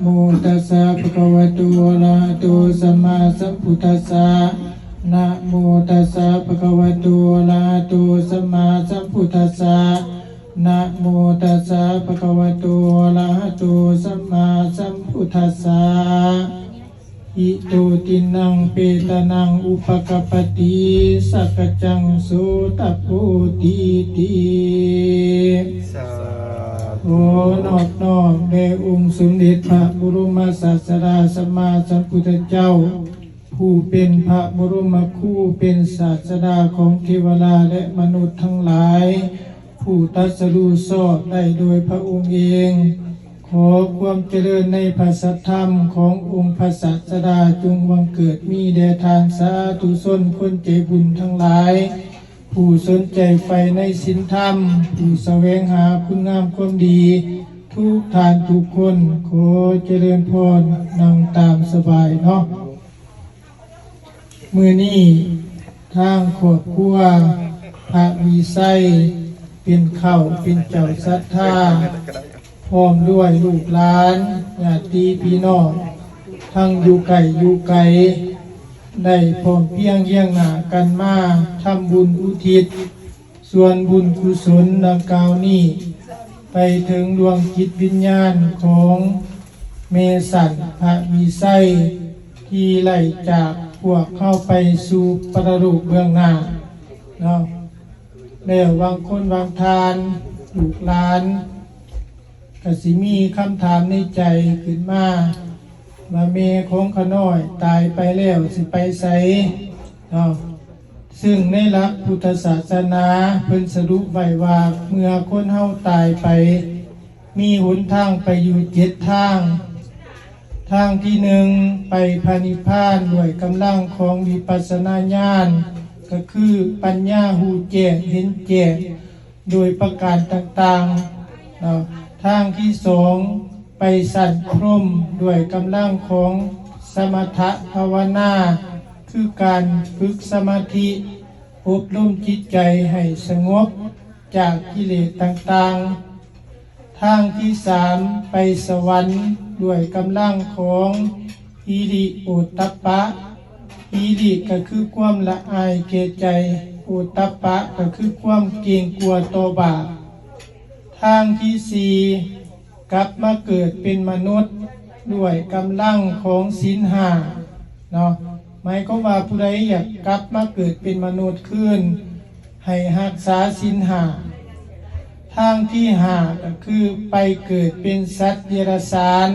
โมตัสสะ ภะคะวะโต อะระหะโต สัมมาสัมพุทธัสสะ นะโมตัสสะ ภะคะวะโต อะระหะโต สัมมาสัมพุทธัสสะ นะโมตัสสะ ภะคะวะโต อะระหะโต สัมมาสัมพุทธัสสะ หิโตตินนัง เปตานัง อุปะกัปปะติ สักกัจจัง โสตะโพธิติ สาธุ ขอนอบน้อมแด่องค์สมเด็จพระบรมศาสดาสัมมาสัมพุทธเจ้า ผู้เป็นพระบรมครู เป็นศาสดาของเทวดาและมนุษย์ทั้งหลาย ผู้ตรัสรู้ชอบได้โดยพระองค์เอง ขอความเจริญในพระสัทธรรมขององค์พระศาสดาจงบังเกิดมีแด่ท่านสาธุชนคนใจบุญทั้งหลาย ผู้สนใจใฝ่ในศีลธรรม ผู้แสวงหาคุณงามความดี ทุกท่านทุกคน ขอเจริญพร นั่งตามสบายเนาะ มื้อนี้ทางครอบครัวพระวิไสเป็นเค้าเป็นเจ้าศรัทธา พร้อมด้วยลูกหลาน ญาติพี่น้อง ทั้งอยู่ใกล้อยู่ไกล ได้พร้อมเพรียงเคียงหน้ากันมาทำบุญอุทิศ ส่วนบุญกุศลดังกล่าวนี้ ไปถึงดวงจิตวิญญาณของแม่สันพระวิไส ที่ไล่จากพวกเฮาไปสู่ปรโลกเบื้องหน้าเนาะ แล้วบางคนบางท่าน ลูกหลาน ก็สิมีคำถามในใจขึ้นมา ว่าแม่ของข้าน้อยตายไปแล้วสิไปไสเนาะ ซึ่งในหลักพุทธศาสนาเพิ่นสรุปไว้ว่า เมื่อคนเฮาตายไป มีหนทางไปอยู่เจ็ดทาง ทางที่หนึ่ง ไปพระนิพพานด้วยกำลังของวิปัสสนาญาณ ก็คือปัญญาฮู้แจ้งเห็นแจ้ง โดยประการต่างๆ เนาะ ทางที่สอง ไปชั้นพรหมด้วยกำลังของสมถภาวนา คือการฝึกสมาธิ อบรมจิตใจให้สงบจากกิเลสต่างๆ ทางที่สาม ไปสวรรค์ด้วยกำลังของ หิริโอตตัปปะ หิริก็คือความละอายแก่ใจ โอตตัปปะก็คือความเกรงกลัวต่อบาป ทางที่สี่ กลับมาเกิดเป็นมนุษย์ด้วยกำลังของศีลห้าเนาะ หมายความว่าผู้ใดอยากกลับมาเกิดเป็นมนุษย์คืน ให้รักษาศีลห้า ทางที่ห้าก็คือไปเกิดเป็นสัตว์เดรัจฉาน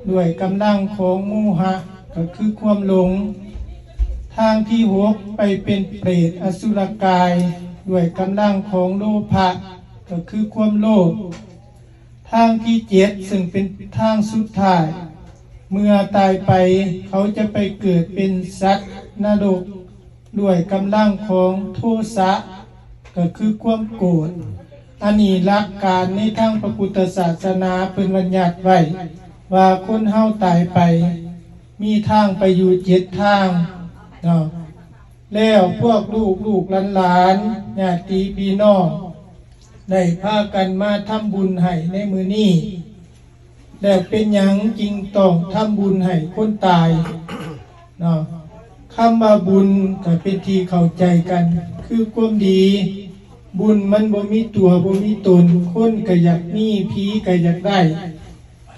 ด้วยกำลังของโมหะ ก็คือความหลง ทางที่หก ไปเป็นเปรตอสุรกาย ด้วยกำลังของโลภะ ก็คือความโลภ ทางที่เจ็ด ซึ่งเป็นทางสุดท้าย เมื่อตายไปเขาจะไปเกิดเป็นสัตว์นรก ด้วยกำลังของโทสะ ก็คือความโกรธ อันนี้หลักการในทางพระพุทธศาสนาเพิ่นบัญญัติไว้ ว่าคนเฮาตายไป มีทางไปอยู่เจ็ดทางเนาะ แล้วพวกลูกๆ หลานๆ ญาติพี่น้อง ได้พากันมาทำบุญให้ในมื้อนี้ แล้วเป็นหยังจึงต้องทำบุญให้คนตายเนาะ คำว่าบุญก็เป็นที่เข้าใจกัน คือความดี บุญมันบ่มีตัวบ่มีตน คนก็อยากมี ผีก็อยากได้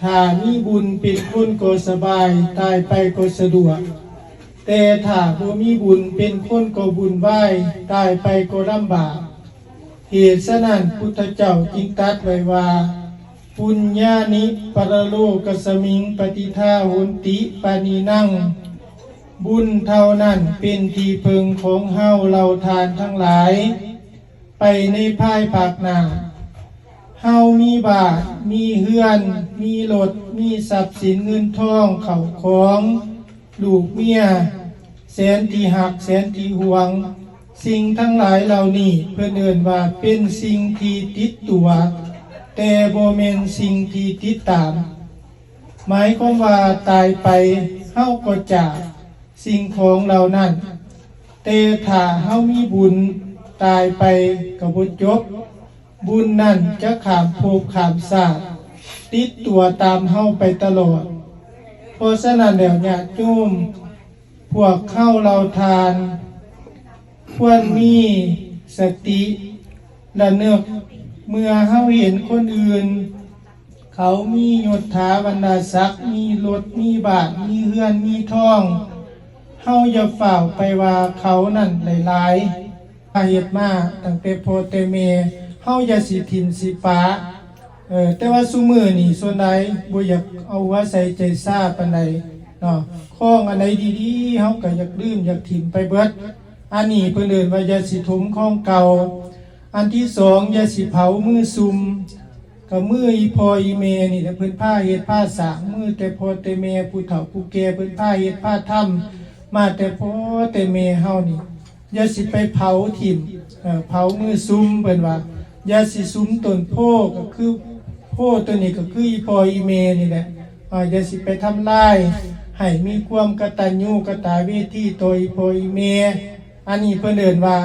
ถ้ามีบุญเป็นคนก็สบาย ตายไปก็สะดวก แต่ถ้าบ่มีบุญเป็นคนก็วุ่นวาย ตายไปก็ลำบาก เหตุฉะนั้นพุทธเจ้าจึงตรัสไว้ว่า ปุญญานิปรโลกัสมิง ปฏิฏฐาโหนติ ปะนินัง บุญเท่านั้นเป็นที่พึ่งของเฮาเหล่าทานทั้งหลาย ไปในภายภาคหน้า เฮามีบ้าน มีเฮือน มีรถ มีทรัพย์สินเงินทอง เข้าของ ลูกเมีย แสนที่ฮัก แสนที่หวง สิ่งทั้งหลายเหล่านี้เพิ่นเอิ้นว่าเป็นสิ่งที่ติดตัว แต่บ่แม่นสิ่งที่ติดตาม หมายความว่าตายไปเฮาก็จากสิ่งของเหล่านั้น แต่ถ้าเฮามีบุญ ตายไปก็บ่จบ บุญนั้นจะข้ามภพข้ามชาติ ติดตัวตามเฮาไปตลอด ເພາະສະນັ້ນແລ້ວ ຍາດໂຍມ ພວກເຮົາເຫຼົ່າທ່ານ ຄວນມີສະຕິລະນຶກ ເມື່ອເຮົາເຫັນຄົນອື່ນ ເຂົາມີຍົດຖາບັນດາສັກ ມີລົດ ມີບ້ານ ມີເຮືອນ ມີທອງ ເຮົາຢ່າຟ້າວໄປວ່າເຂົານັ້ນຫຼາຍໆ ເຮັດມາຕັ້ງແຕ່ພໍ່ແຕ່ແມ່ ເຮົາຢ່າຊິຖິ້ມຊິປະ. ເອີ ແຕ່ວ່າຊຸມື້ນີ້ສ່ວນຫຼາຍບໍ່ຢາກເອົາຫົວໃສ່ໃຈຊາປານໃດເນາະ ຂອງອັນໃດດີໆ ເຮົາກໍຢາກລືມຢາກຖິ້ມໄປເບິດ. ອັນນີ້ເພິ່ນເອີ້ນວ່າຢ່າຊິຖົມຂອງເກົ່າ. ອັນທີສອງ ຢ່າຊິເຜົາມືຊຸ່ມ ກໍມືອີ່ພໍ່ອີ່ແມ່ນີ້ແຫຼະ ເພິ່ນພາເຮັດພາສ້າງ ມືແຕ່ພໍ່ແຕ່ແມ່ ຜູ້ເຖົ້າຜູ້ແກ່ເພິ່ນພາເຮັດພາທຳມາແຕ່ພໍ່ແຕ່ແມ່ເຮົານີ້ ຢ່າຊິໄປເຜົາຖິ້ມ ເອີ ເຜົາມືຊຸ່ມ ເພິ່ນວ່າ ຢ່າຊິສຸມຕົ້ນໂພ ກໍຄືໂພຕົວນີ້ກໍຄືອີ່ພໍ່ອີ່ແມ່ນີ້ແຫຼະ ເອີ ຢ່າຊິໄປທຳລາຍ ໃຫ້ມີຄວາມກະຕັນຍູກະຕະເວທີຕໍ່ອີ່ພໍ່ອີ່ແມ່. ອັນນີ້ເພິ່ນເອີ້ນວ່າ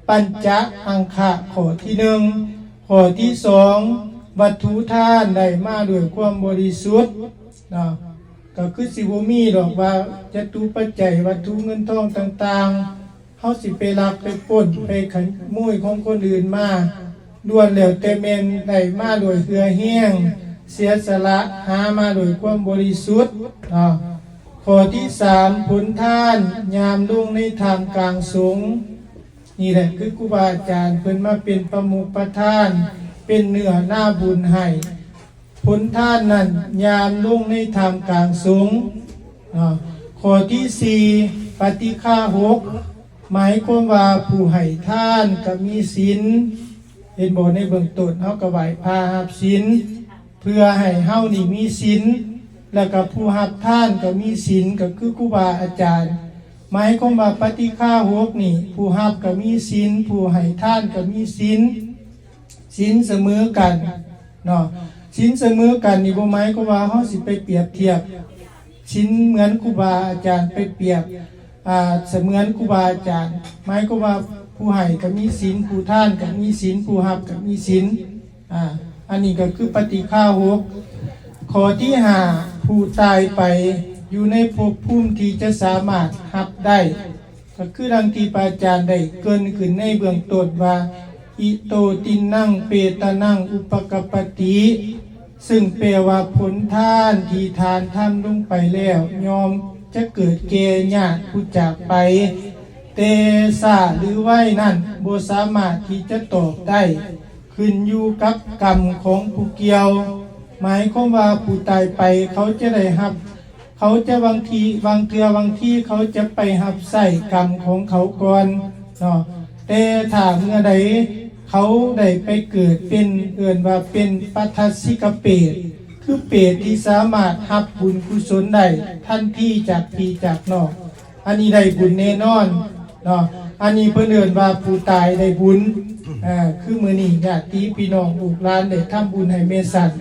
ປັນຈະອັງຄະ ຂໍ້ທີໜຶ່ງ. ຂໍ້ທີສອງ ວັດຖຸທານໄດ້ມາດ້ວຍຄວາມບໍລິສຸດເນາະ ກໍຄືຊິບໍ່ມີດອກວ່າຈະຕຸປັດໄຈ ວັດຖຸເງິນທອງຕ່າງໆ ເຮົາຊິໄປລັກໄປປຸ້ນໄປຂະໂມຍຂອງຄົນອື່ນມາ ລ້ວນແລ້ວແຕ່ແມ່ນໄດ້ມາດ້ວຍເຫື່ອແຮງ ເສຍສະຫຼະ ຫາມາດ້ວຍຄວາມບໍລິສຸດເນາະ. ຂໍ້ທີສາມ ຜົນທານຍາມລົງໃນທ່າມກາງສົງ ນີ້ແຫຼະ ຄືຄູບາອາຈານເພິ່ນມາເປັນປະມຸກປະທານ ເປັນເນື້ອນາບຸນໃຫ້. ຜົນທານນັ້ນຍາມລົງໃນທ່າມກາງສົງເນາະ. ຂໍ້ທີສີ່ ປະຕິຄາຫົກ ໝາຍຄວາມວ່າຜູ້ໃຫ້ທານກໍມີສິນ ເຫັນບໍ່? ໃນເບື້ອງຕົ້ນເຮົາກໍໄຫວ້ພະຮັບສິນ ເພື່ອໃຫ້ເຮົານີ້ມີສິນ ແລ້ວກໍຜູ້ຮັບທານກໍມີສິນ ກໍຄືຄູບາອາຈານ. ໝາຍຄວາມວ່າປະຕິຄາຫົກນີ້ ຜູ້ຮັບກໍມີສິນ ຜູ້ໃຫ້ທານກໍມີສິນ ສິນສະເໝີກັນເນາະ. ສິນສະເໝີກັນນີ້ບໍ່ໝາຍຄວາມວ່າເຮົາຊິໄປປຽບທຽບສິນເໝືອນຄູບາອາຈານ ໄປປຽບ ອ່າ ສະເໝືອນຄູບາອາຈານ ໝາຍຄວາມວ່າຜູ້ໃຫ້ກໍມີສິນ ຜູ້ທານກໍມີສິນ ຜູ້ຮັບກໍມີສິນ. ອ່າ ອັນນີ້ກໍຄືປະຕິຄາຫົກ. ຂໍ້ທີຫ້າ ຜູ້ຕາຍໄປຢູ່ໃນພົບພູມທີ່ຈະສາມາດຮັບໄດ້ ກໍຄືດັ່ງທີ່ພະອາຈານໄດ້ເກີ່ນຂຶ້ນໃນເບື້ອງຕົ້ນວ່າ ອິໂຕຕິນນັງເປຕະນັງອຸປະກັບປະຕິ ຊຶ່ງແປວ່າຜົນທານທີ່ທ່ານທຳລົງໄປແລ້ວ ຍ່ອມຈະເກີດແກ່ຍາດຜູ້ຈາກໄປ ແຕ່ຊ້າຫຼືໄວນັ້ນບໍ່ສາມາດທີ່ຈະຕອບໄດ້ ຂຶ້ນຢູ່ກັບກຳຂອງຜູ້ກ່ຽວ. ໝາຍຄວາມວ່າຜູ້ຕາຍໄປເຂົາຈະໄດ້ຮັບ ເຂົາຈະບາງທີ ບາງເທື່ອບາງທີເຂົາຈະໄປຮັບໃຊ້ກຳຂອງເຂົາກ່ອນເນາະ. ແຕ່ຖ້າເມື່ອໃດເຂົາໄດ້ໄປເກີດເປັນ ເອີ້ນວ່າເປັນປະທັດສິກະເປດ ຄືເປດທີ່ສາມາດຮັບບຸນກຸສົນໄດ້ທັນທີຈາກພີ່ຈາກນ້ອງ ອັນນີ້ໄດ້ບຸນແນ່ນອນເນາະ. ອັນນີ້ເພິ່ນເອີ້ນວ່າຜູ້ຕາຍໄດ້ບຸນ. ເອີ ຄືມື້ນີ້ຍາດຕິພີ່ນ້ອງລູກຫຼານໄດ້ທຳບຸນໃຫ້ແມ່ສັນ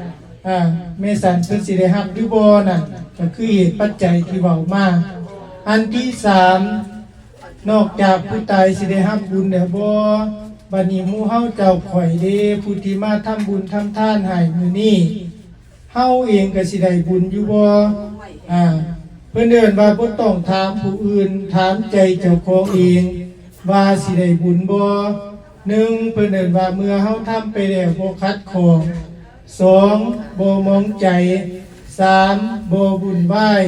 ເອີ ແມ່ສັນເພິ່ນຊິໄດ້ຮັບຫຼືບໍ່ນັ້ນ ກໍຄືເຫດປັດໄຈທີ່ເວົ້າມາ. ອັນທີສາມ ນອກຈາກຜູ້ຕາຍຊິໄດ້ຮັບບຸນແລ້ວບໍ່ ບັດນີ້ໝູ່ເຮົາເຈົ້າຂ້ອຍເດ້ ຜູ້ທີ່ມາທຳບຸນທຳທານໃຫ້ມື້ນີ້ ເຮົາເອງກໍຊິໄດ້ບຸນຢູ່ບໍ່? ອ່າ ເພິ່ນເອີ້ນວ່າບໍ່ຕ້ອງຖາມຜູ້ອື່ນ ຖາມໃຈເຈົ້າຂອງເອງວ່າຊິໄດ້ບຸນບໍ່? ໜຶ່ງ ເພິ່ນເອີ້ນວ່າເມື່ອເຮົາທຳໄປແລ້ວບໍ່ຂັດຂ້ອງ. ສອງ ບໍ່ໝອງໃຈ. ສາມ ບໍ່ວຸ່ນວາຍ.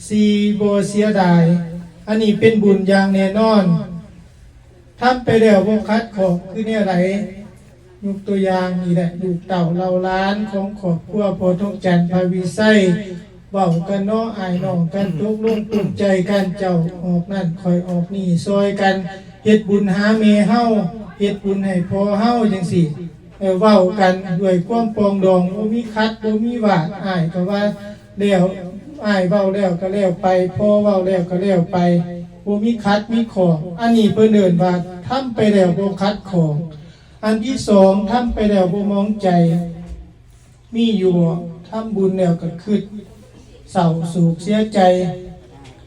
ສີ່ ບໍ່ເສຍດາຍ. ອັນນີ້ເປັນບຸນຢ່າງແນ່ນອນ. ທຳໄປແລ້ວບໍ່ຂັດຂ້ອງຄືແນວໃດ? ຍົກຕົວຢ່າງນີ້ແຫຼະ ລູກເຕົ້າເຫຼົ່າຫຼານຂອງຄອບຄົວພໍ່ທອງຈັນ ພະວິໄຊ ເວົ້າກັນເນາະ ອ້າຍນ້ອງກັນ ຕົກລົງປົງໃຈກັນ ເຈົ້າອອກນັ້ນຂ້ອຍອອກນີ້ຊ່ອຍກັນ ເຮັດບຸນຫາແມ່ເຮົາ ເຮັດບຸນໃຫ້ພໍ່ເຮົາ ຈັ່ງຊີ້. ເອີ ເວົ້າກັນດ້ວຍຄວາມປອງດອງ ບໍ່ມີຂັດບໍ່ມີວາດ ອ້າຍກໍວ່າແລ້ວ ອ້າຍເວົ້າແລ້ວກໍແລ້ວໄປ ພໍ່ເວົ້າແລ້ວກໍແລ້ວໄປ ບໍ່ມີຂັດມີຂ້ອງ. ອັນນີ້ເພິ່ນເອີ້ນວ່າທຳໄປແລ້ວບໍ່ຂັດຂ້ອງ. ອັນທີສອງ ທຳໄປແລ້ວບໍ່ໝອງໃຈ. ມີຢູ່ບໍ່? ທຳບຸນແລ້ວກໍຄຶດເສົ້າໂສກເສຍໃຈ.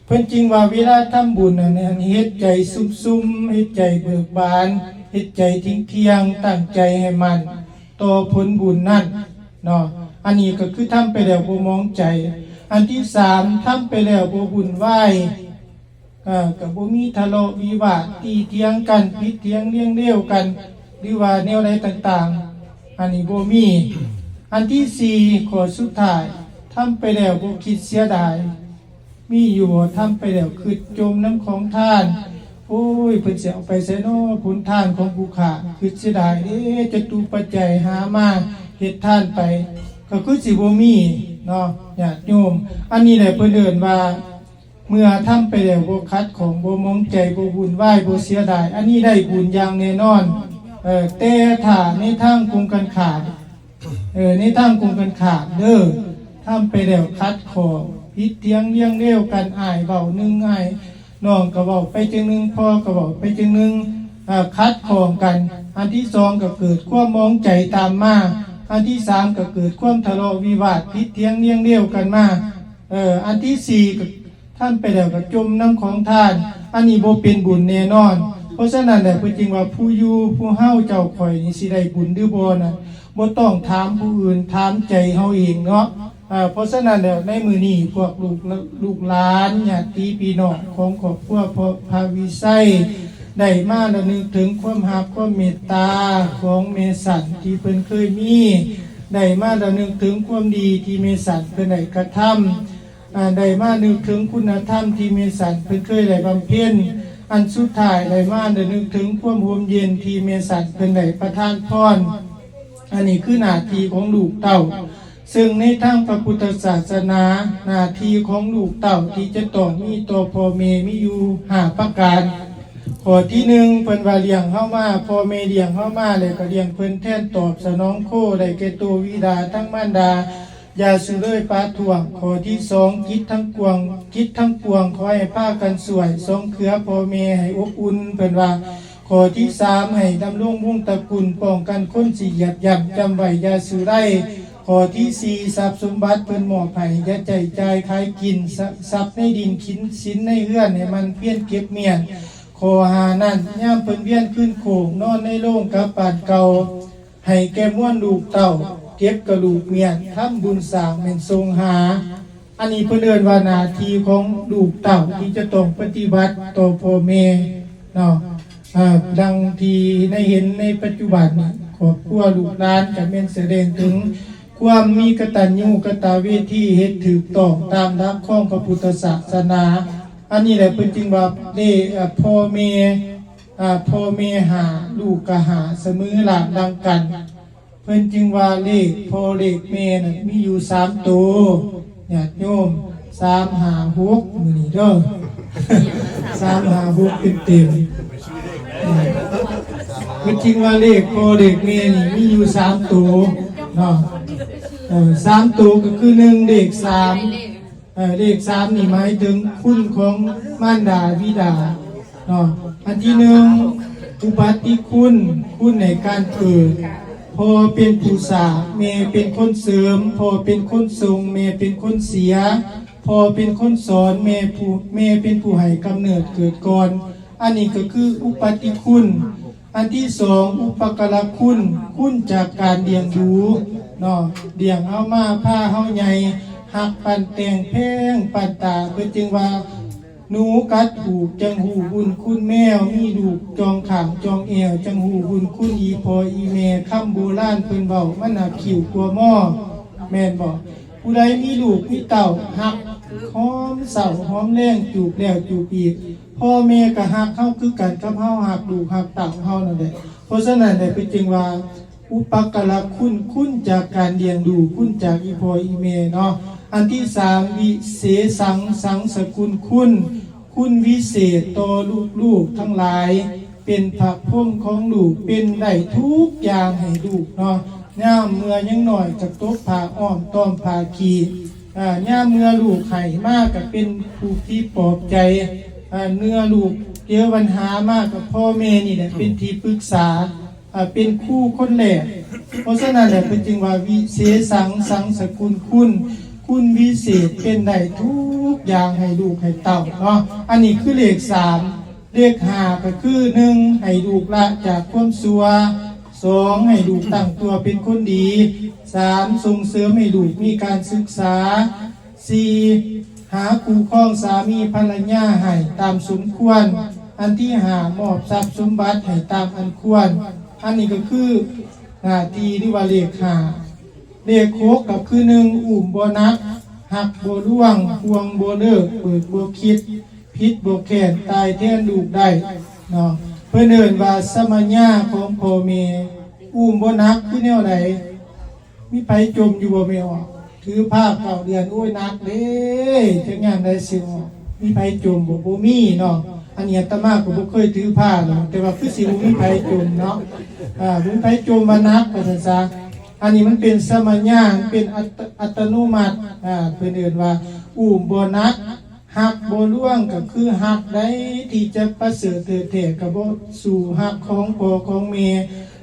ເພິ່ນຈຶ່ງວ່າເວລາທຳບຸນນັ້ນ ໃຫ້ເຮັດໃຈຊຸ່ມໆ ເຮັດໃຈເບີກບານ ເຮັດໃຈທ່ຽງໆ ຕັ້ງໃຈໃຫ້ໝັ້ນຕໍ່ຜົນບຸນນັ້ນເນາະ. ອັນນີ້ກໍຄືທຳໄປແລ້ວບໍ່ໝອງໃຈ. ອັນທີສາມ ທຳໄປແລ້ວບໍ່ວຸ່ນວາຍ ເອີ ກໍບໍ່ມີທະເລາະວິວາດ ຕີຖຽງກັນ ຜິດຖຽງລຽງເລວກັນ ຫຼືວ່າແນວໃດຕ່າງໆ ອັນນີ້ບໍ່ມີ. ອັນທີສີ່ ຂໍ້ສຸດທ້າຍ ທຳໄປແລ້ວບໍ່ຄິດເສຍດາຍ ມີຢູ່ບໍ່? ທຳໄປແລ້ວຄິດຈົ່ມນຳຂອງທານ ໂອ້ຍ ເພິ່ນຊິເອົາໄປໃສນໍ ຜົນທານຂອງຜູ້ຂ້າ ຄິດເສຍດາຍເດ້ ຈະຕຸປັດໄຈຫາມາເຮັດທານໄປ ກໍຄືຊິບໍ່ມີເນາະ ຍາດໂຍມ. ອັນນີ້ແຫຼະເພິ່ນເອີ້ນວ່າ ເມື່ອທຳໄປແລ້ວບໍ່ຂັດຂ້ອງ ບໍ່ໝອງໃຈ ບໍ່ວຸ່ນວາຍ ບໍ່ເສຍດາຍ ອັນນີ້ໄດ້ບຸນຢ່າງແນ່ນອນ. ເອີ ແຕ່ຖ້າໃນທາງກົງກັນຂ້າມ ເອີ ໃນທາງກົງກັນຂ້າມເດີ ທຳໄປແລ້ວຂັດຂ້ອງ ຜິດຖຽງລຽງເລວກັນ ອ້າຍເວົ້າໜຶ່ງ ອ້າຍ ນ້ອງກໍເວົ້າໄປຈັ່ງໜຶ່ງ ພໍ່ກໍເວົ້າໄປຈັ່ງໜຶ່ງ ເອີ ຂັດຂ້ອງກັນ. ອັນທີສອງກໍເກີດຄວາມໝອງໃຈຕາມມາ ອັນທີສາມກໍເກີດຄວາມທະເລາະວິວາດ ຜິດຖຽງລຽງເລວກັນມາ. ເອີ ອັນທີສີ່ກໍ ທຳໄປແລ້ວກໍຈົ່ມນຳຂອງທານ ອັນນີ້ບໍ່ເປັນບຸນແນ່ນອນ. ເພາະສະນັ້ນແຫຼະ ເພິ່ນຈຶ່ງວ່າ ຜູ້ຢູ່ ຜູ້ເຮົາ ເຈົ້າ ຂ້ອຍນີ້ ຊິໄດ້ບຸນຫຼືບໍ່ນັ້ນ ບໍ່ຕ້ອງຖາມຜູ້ອື່ນ ຖາມໃຈເຮົາເອງເນາະ. ເອີ ເພາະສະນັ້ນແລ້ວ ໃນມື້ນີ້ພວກລູກ ລູກຫຼານ ຍາດຕິພີ່ນ້ອງຂອງຄອບຄົວພະ ພະວິໄຊ ໄດ້ມາລະນຶກເຖິງຄວາມຮັກຄວາມເມດຕາຂອງແມ່ສັນທີ່ເພິ່ນເຄີຍມີ ໄດ້ມາລະນຶກເຖິງຄວາມດີທີ່ແມ່ສັນເພິ່ນໄດ້ກະທຳ ອາ ໄດ້ມານຶກເຖິງຄຸນນະທຳທີ່ແມ່ສັນເພິ່ນເຄີຍໄດ້ບຳເພັນ. ອັນສຸດທ້າຍໄດ້ມາລະນຶກເຖິງຄວາມຮົ່ມເຢັນທີ່ແມ່ສັນເພິ່ນໄດ້ປະທານພອນ. ອັນນີ້ຄືໜ້າທີ່ຂອງລູກເຕົ້າ. ເຊິ່ງໃນທາງພະພຸດທະສາສະໜາ ໜ້າທີ່ຂອງລູກເຕົ້າທີ່ຈະຕ້ອງມີຕໍ່ພໍ່ແມ່ມີຢູ່ຫ້າປະການ. ຂໍ້ທີໜຶ່ງ ເພິ່ນວ່າລ້ຽງເຮົາມາ ພໍ່ແມ່ລ້ຽງເຮົາມາ ແລ້ວກໍລ້ຽງເພິ່ນແທນຕອບສະໜອງໂຄ ໄດ້ແກ່ໂຕບິດາທັງມານດາ ຢ່າສຸເລີຍປະທ້ວງ. ຂໍ້ທີສອງ ກິດທັງກວງ ກິດທັງປວງ ຂໍໃຫ້ພາກັນຊ່ວຍ ສອງເຄືອພໍ່ແມ່ໃຫ້ອົບອຸ່ນ ເພິ່ນວ່າ. ຂໍ້ທີສາມ ໃຫ້ດຳລົງວົງຕະກຸນ ປ້ອງກັນຄົນຊິຢຽບຢ່ຳ ຈຳໄວ້ຢ່າສູ່ໄລ. ຂໍ້ທີສີ່ ຊັບສົມບັດເພິ່ນມອບໃຫ້ ຢ່າໃຊ້ຈ່າຍຂາຍກິນ ຊັບໃນດິນ ສິນໃນເຮືອນ ໃຫ້ໝັ່ນພຽນເກັບມ້ຽນ. ຂໍ້ຫ້ານັ້ນ ຍາມເພິ່ນວຽນຄືນໂຄ້ງ ນອນໃນໂລງກັບບ້ານເກົ່າ ໃຫ້ແກ່ມວນລູກເຕົ້າ ເກັບກະດູກມ້ຽນ ທຳບຸນສ້າງແມ່ນສົ່ງຫາ. ອັນນີ້ເພິ່ນເອີ້ນວ່າໜ້າທີ່ຂອງລູກເຕົ້າທີ່ຈະຕ້ອງປະຕິບັດຕໍ່ພໍ່ແມ່ເນາະ. ເອີ ດັ່ງທີ່ໄດ້ເຫັນໃນປັດຈຸບັນນີ້ ຄອບຄົວລູກຫຼານກໍແມ່ນສະແດງເຖິງຄວາມມີກະຕັນຍູກະຕະເວທີ ເຮັດຖືກຕ້ອງຕາມຫຼັກຂອງພະພຸດທະສາສະໜາ. ອັນນີ້ແຫຼະເພິ່ນຈຶ່ງວ່າເດ້ ເອີ ພໍ່ແມ່ ອາ ພໍ່ແມ່ຫ້າ ລູກກໍຫ້າ ສະເໝີລາກດັ່ງກັນ. ເພິ່ນຈຶ່ງວ່າເລກພໍ່ເລກແມ່ນັ້ນມີຢູ່ສາມໂຕ ຍາດໂຍມ ສາມ ຫ້າ ຫົກ ມື້ນີ້ເດີ ສາມ ຫ້າ ຫົກ ເຕັມໆ. ເອີ ເພິ່ນຈຶ່ງວ່າເລກພໍ່ເລກແມ່ນີ້ມີຢູ່ສາມໂຕເນາະ. ເອີ ສາມໂຕກໍຄື ໜຶ່ງ ເລກສາມ ເອີ ເລກສາມນີ້ໝາຍເຖິງຄຸນຂອງມານດາບິດາເນາະ. ອັນທີໜຶ່ງ ອຸປັດຕິຄຸນ ຄຸນໃນການເກີດ. ພໍ່ເປັນຜູ້ສ້າງ ແມ່ເປັນຄົນເສີມ. ພໍ່ເປັນຄົນສົ່ງ ແມ່ເປັນຄົນເສຍ. ພໍ່ເປັນຄົນສອນ ແມ່ຜູ້ ແມ່ເປັນຜູ້ໃຫ້ກຳເນີດເກີດກ່ອນ. ອັນນີ້ກໍຄືອຸປັດຕິຄຸນ. ອັນທີສອງ ອຸປະກາລະຄຸນ ຄຸນຈາກການລ້ຽງດູເນາະ ລ້ຽງເຮົາມາ ພາເຮົາໃຫຍ່ ຮັກປັ້ນແຕ່ງ ແພງປັ້ນຕາ. ເພິ່ນຈຶ່ງວ່າ ໜູກັດຫູກ ຈັ່ງຮູ້ບຸນຄຸນແມວ ມີລູກຈ່ອງຂ້າງຈ່ອງແອວ ຈັ່ງຮູ້ບຸນຄຸນອີ່ພໍ່ອີ່ແມ່. ຄຳໂບລານເພິ່ນເວົ້າ ມັນໜັກຄິ້ວກວ່າໝໍ ແມ່ນບໍ່? ຜູ້ໃດມີລູກມີເຕົ້າ ຮັກຫອມເຊົ້າຫອມແລງ ຈູບແລ້ວຈູບອີກ. ພໍ່ແມ່ກໍຮັກເຮົາຄືກັນກັບເຮົາຮັກລູກຮັກເຕົ້າເຮົານັ້ນແຫຼະ. ເພາະສະນັ້ນແຫຼະ ເພິ່ນຈຶ່ງວ່າ ອຸປະກາລະຄຸນ ຄຸນຈາກການລ້ຽງດູ ຄຸນຈາກອີ່ພໍ່ອີ່ແມ່ເນາະ. ອັນທີສາມ ວິເສສັງ ສັງສະກຸນຄຸນ ຄຸນວິເສດຕໍ່ລູກໆທັງຫຼາຍ ເປັນພະພົມຂອງລູກ ເປັນໄດ້ທຸກຢ່າງໃຫ້ລູກເນາະ. ຍາມເມື່ອຍັງນ້ອຍກໍຕົກຜ້າອ້ອມ ຕ້ອມຜ້າຂີ້ ອາ ຍາມເມື່ອລູກໄຫ້ມາກໍເປັນຜູ້ທີ່ປອບໃຈ ອາ ເມື່ອລູກເຈີບັນຫາມາກໍພໍ່ແມ່ນີ້ແຫຼະເປັນທີ່ປຶກສາ ອາ ເປັນຄູຄົນແລກ. ເພາະສະນັ້ນແຫຼະ ເພິ່ນຈຶ່ງວ່າ ວິເສສັງ ສັງສະກຸນຄຸນ ຄຸນວິເສດ ເປັນໄດ້ທຸກຢ່າງໃຫ້ລູກໃຫ້ເຕົ້າເນາະ. ອັນນີ້ຄືເລກສາມ. ເລກຫ້າກໍຄື ໜຶ່ງ ໃຫ້ລູກລະຈາກຄວາມຊົ່ວ, ສອງ ໃຫ້ລູກຕັ້ງຕົວເປັນຄົນດີ, ສາມ ສົ່ງເສີມໃຫ້ລູກມີການສຶກສາ, ສີ່ ຫາຄູ່ຄອງສາມີພັນລະຍາໃຫ້ຕາມສົມຄວນ. ອັນທີຫ້າ ມອບຊັບສົມບັດໃຫ້ຕາມອັນຄວນ. ອັນນີ້ກໍຄືໜ້າທີ່ ຫຼືວ່າເລກຫ້າ. ເລກຫົກກໍຄື ໜຶ່ງ ອຸ້ມບໍ່ໜັກ ຮັກບໍ່ລວງ ຫ່ວງບໍ່ເລີກ ເບີກບໍ່ຄິດ ຜິດບໍ່ແຄ້ນ ຕາຍແທນລູກໄດ້ເນາະ. ເພິ່ນເອີ້ນວ່າສະມະຍາຂອງພໍ່ແມ່. ອຸ້ມບໍ່ໜັກຄືແນວໃດ? ມີໃຜຈົມຢູ່ບໍ່ແມ່ອອກ? ຖືພາເກົ້າເດືອນ ໂອ້ຍ ໜັກເດ້ ຈັກຍາມໃດຊິອອກ. ມີໃຜຈົມບໍ່? ບໍ່ມີເນາະ. ອັນນີ້ອາດຕະມາກໍບໍ່ເຄີຍຖືພາດອກ ແຕ່ວ່າຄືຊິບໍ່ມີໃຜຈົມເນາະ. ອ່າ ບໍ່ມີໃຜຈົມວ່າໜັກ ວ່າຊັ້ນຊະ. ອັນນີ້ມັນເປັນສະມະຍາ ເປັນອັດຕະ ອັດຕະໂນມັດ. ອ່າ ເພິ່ນເອີ້ນວ່າອຸ້ມບໍ່ໜັກ ຮັກບໍ່ລວງ ກໍຄືຮັກໃດທີ່ຈະປະເສີດເລີດແທ້ ກໍບໍ່ສູ້ຮັກຂອງພໍ່ຂອງແມ່.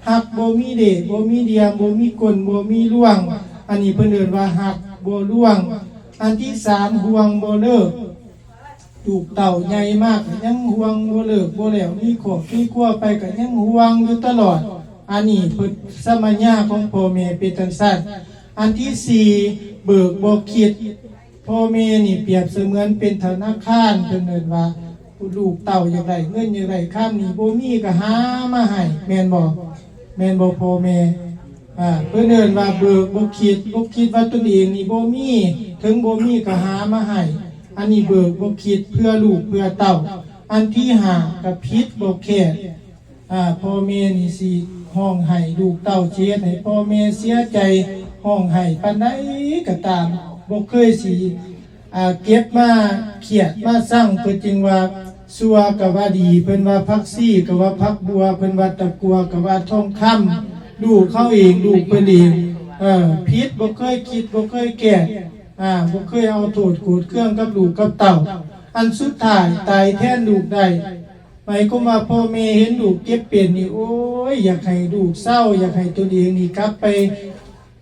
ຮັກບໍ່ມີເດ ບໍ່ມີດຽມ ບໍ່ມີກົ້ນ ບໍ່ມີລວງ. ອັນນີ້ເພິ່ນເອີ້ນວ່າຮັກບໍ່ລວງ. ອັນທີສາມ ຫ່ວງບໍ່ເລີກ ລູກເຕົ້າໃຫຍ່ມາກໍຍັງຫ່ວງບໍ່ເລີກບໍ່ແລ້ວ ມີຄອບມີຄົວໄປກໍຍັງຫ່ວງຢູ່ຕະຫຼອດ. ອັນນີ້ເພິ່ນ ສະມະຍາຂອງພໍ່ແມ່ເປັນຈັ່ງຊັ້ນ. ອັນທີສີ່ ເບີກບໍ່ຄິດ. ພໍ່ແມ່ນີ້ປຽບສະເໝືອນເປັນທະນາຄານ ເພິ່ນເອີ້ນວ່າ ລູກເຕົ້າຢາກໄດ້ເງິນ ຢາກໄດ້ຄຳນີ້ ບໍ່ມີກໍຫາມາໃຫ້ ແມ່ນບໍ່? ແມ່ນບໍ່ພໍ່ແມ່? ອ່າ ເພິ່ນເອີ້ນວ່າເບີກບໍ່ຄິດ ບໍ່ຄິດວ່າຕົນເອງນີ້ບໍ່ມີ ເຖິງບໍ່ມີກໍຫາມາໃຫ້. ອັນນີ້ເບີກບໍ່ຄິດ ເພື່ອລູກເພື່ອເຕົ້າ. ອັນທີຫ້າ ກໍຜິດບໍ່ແຄ້ນ. ອ່າ ພໍ່ແມ່ນີ້ຊິຮ້ອງໄຫ້ ລູກເຕົ້າຊິເຮັດໃຫ້ພໍ່ແມ່ເສຍໃຈ ຮ້ອງໄຫ້ປານໃດກໍຕາມ ບໍ່ເຄີຍຊິ ອ່າ ເກັບມາຄຽດມາຊັງ. ເພິ່ນຈຶ່ງວ່າ ຊົ່ວກໍວ່າດີ ເພິ່ນວ່າຜັກຊີກໍວ່າຜັກບົ່ວ ເພິ່ນວ່າຕະກົ່ວກໍວ່າທອງຄຳ. ລູກເຮົາເອງ ລູກເພິ່ນເອງ ເອີ ຜິດບໍ່ເຄີຍຄິດ ບໍ່ເຄີຍແກ້ ອ່າ ບໍ່ເຄີຍເອົາໂທດໂກດເຄືອງກັບລູກກັບເຕົ້າ. ອັນສຸດທ້າຍຕາຍແທນລູກໄດ້ ໝາຍຄວາມວ່າພໍ່ແມ່ເຫັນລູກເຈັບເປັນນີ້ ໂອ້ຍ ຢາກໃຫ້ລູກເຊົາ ຢາກໃຫ້ຕົນເອງນີ້ກັບໄປ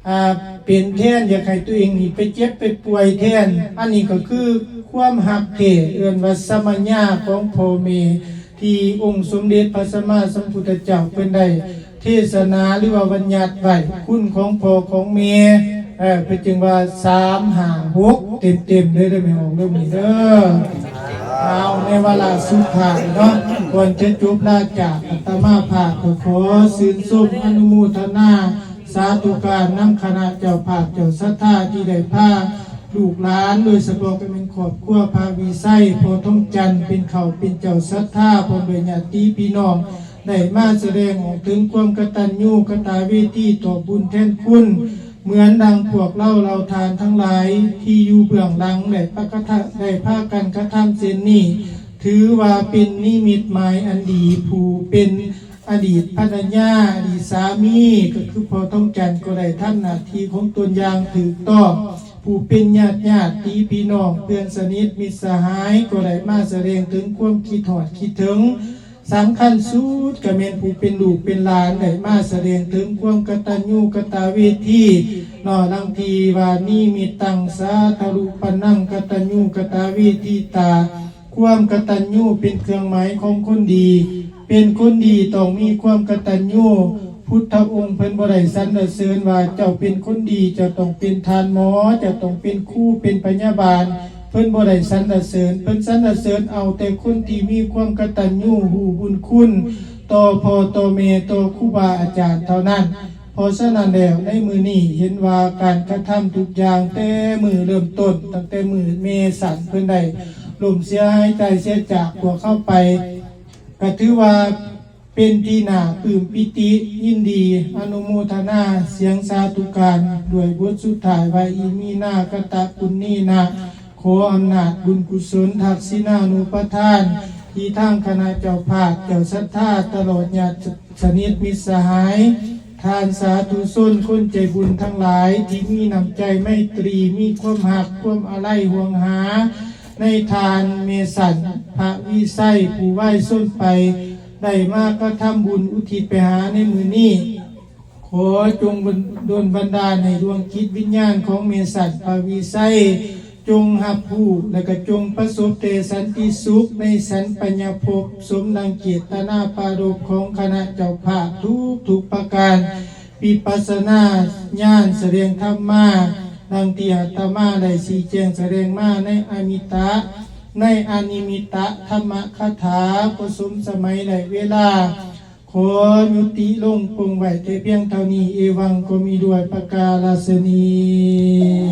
ອ່າ ເປັນແທນ ຢາກໃຫ້ຕົວເອງນີ້ໄປເຈັບໄປປ່ວຍແທນ. ອັນນີ້ກໍຄືຄວາມຮັກແທ້ ເອີ້ນວ່າສະມະຍາຂອງພໍ່ແມ່ ທີ່ອົງສົມເດັດພະສຳມາສຳພຸດທະເຈົ້າເພິ່ນໄດ້ເທສະໜາ ຫຼືວ່າບັນຍັດໄວ້ ຄຸນຂອງພໍ່ຂອງແມ່. ເອີ ເພິ່ນຈຶ່ງວ່າ ສາມ ຫ້າ ຫົກ ເຕັມໆເດີ ເດີແມ່ອອກເດີນີ້ເດີ. ເອົາ ໃນວາລະສຸດທ້າຍເນາະ ກ່ອນຈະຈົບລາຈາກ ອາດຕະມາພາບກໍຂໍຊື່ນຊົມອະນຸໂມທະນາ ສາທຸການນຳຄະນະເຈົ້າພາບເຈົ້າສັດທາ ທີ່ໄດ້ພາລູກຫຼານ ໂດຍສະເພາະກໍແມ່ນຄອບຄົວພະວິໄຊ ພໍ່ທອງຈັນ ເປັນເຂົ້າເປັນເຈົ້າສັດທາ ພ້ອມດ້ວຍຍາດຕິພີ່ນ້ອງ ໄດ້ມາສະແດງອອກເຖິງຄວາມກະຕັນຍູກະຕະເວທີ ຕອບບຸນແທນຄຸນ ເໝືອນດັ່ງພວກເຮົາເຫຼົ່າທ່ານທັງຫຼາຍ ທີ່ຢູ່ເບື້ອງຫຼັງ ໄດ້ປະກະທະ ໄດ້ພາກັນກະທຳເຊັ່ນນີ້ ຖືວ່າເປັນນິມິດໝາຍອັນດີ. ຜູ້ເປັນ ອະດີດພັນລະຍາ ອະດີດສາມີ ກໍຄືພໍ່ທອງຈັນ ກໍໄດ້ທຳໜ້າທີ່ຂອງຕົນຢ່າງຖືກຕ້ອງ. ຜູ້ເປັນຍາດ ຍາດຕິພີ່ນ້ອງ ເພື່ອນສະໜິດມິດສະຫາຍ ກໍໄດ້ມາສະແດງເຖິງຄວາມຄິດຮອດຄິດເຖິງ. ສຳຄັນສຸດກໍແມ່ນຜູ້ເປັນລູກເປັນຫຼານ ໄດ້ມາສະແດງເຖິງຄວາມກະຕັນຍູກະຕະເວທີເນາະ ດັ່ງທີ່ວ່າ ນິມິດຕັງສາທາລຸປັນນັງ ກະຕັນຍູກະຕະເວທີຕາ. ຄວາມກະຕັນຍູເປັນເຄື່ອງໝາຍຂອງຄົນດີ. ເປັນຄົນດີຕ້ອງມີຄວາມກະຕັນຍູ. ພຸດທະອົງເພິ່ນບໍ່ໄດ້ສັນລະເສີນວ່າ ເຈົ້າເປັນຄົນດີ ເຈົ້າຕ້ອງເປັນທ່ານໝໍ ເຈົ້າຕ້ອງເປັນຄູ ເປັນພະຍາບານ. ເພິ່ນບໍ່ໄດ້ສັນລະເສີນ. ເພິ່ນສັນລະເສີນເອົາແຕ່ຄົນທີ່ມີຄວາມກະຕັນຍູ ຮູ້ບຸນຄຸນຕໍ່ພໍ່ຕໍ່ແມ່ ຕໍ່ຄູບາອາຈານເທົ່ານັ້ນ. ເພາະສະນັ້ນແລ້ວ ໃນມື້ນີ້ເຫັນວ່າການກະທຳທຸກຢ່າງ ແຕ່ມື້ເລີ່ມຕົ້ນ ຕັ້ງແຕ່ມື້ແມ່ສັນເພິ່ນໄດ້ລົ້ມເສຍຫາຍຕາຍເສຍຈາກພວກເຮົາໄປ ກໍຖືວ່າເປັນທີ່ໜ້າປຶ້ມປີຕິຍິນດີ ອະນຸໂມທະນາສຽງສາທຸການ ດ້ວຍບົດສຸດທ້າຍວ່າ ອິມິນາກະຕະປຸນນີນະ ຂໍອຳນາດບຸນກຸສົນທັກສິນານຸປະທານ ທີ່ທາງຄະນະເຈົ້າພາບ ເຈົ້າສັດທາ ຕະຫຼອດຍາດສະໜິດມິດສະຫາຍ ທ່ານສາທຸຊົນ ຄົນໃຈບຸນທັງຫຼາຍ ທີ່ມີນ້ຳໃຈໄມຕີ ມີຄວາມຮັກ ຄວາມອາໄລຫວງຫາ ໃນທ່ານແມ່ສັນ ພະວິໄຊ ຜູ້ວາຍຊົນໄປ ໄດ້ມາກະທຳບຸນອຸທິດໄປຫາໃນມື້ນີ້. ຂໍຈົ່ງດົນບັນດານໃຫ້ດວງຈິດວິນຍານຂອງແມ່ສັນພະວິໄຊ ຈົ່ງຮັບຮູ້ ແລະກະຈົ່ງປະສົບແຕ່ສັນຕິສຸກໃນສັນປັນຍະພົບ ສົມດັ່ງເຈດຕະນາປາລົບຂອງຄະນະເຈົ້າພາບທຸກໆປະການ. ວິປັດສະນາຍານສະແດງທຳມາ ດັ່ງທີ່ອາດຕະມາໄດ້ຊີ້ແຈງສະແດງມາໃນອະມິຕະ ໃນອະນິມິຕະທຳມະຄາຖາ ບໍ່ສົມສະໄໝ ແລະ ເວລາ ຂໍຍຸຕິລົງປົງໄວ້ແຕ່ພຽງເທົ່ານີ້ ເອວັງ ກໍມີດ້ວຍປະກາລະສະນີ.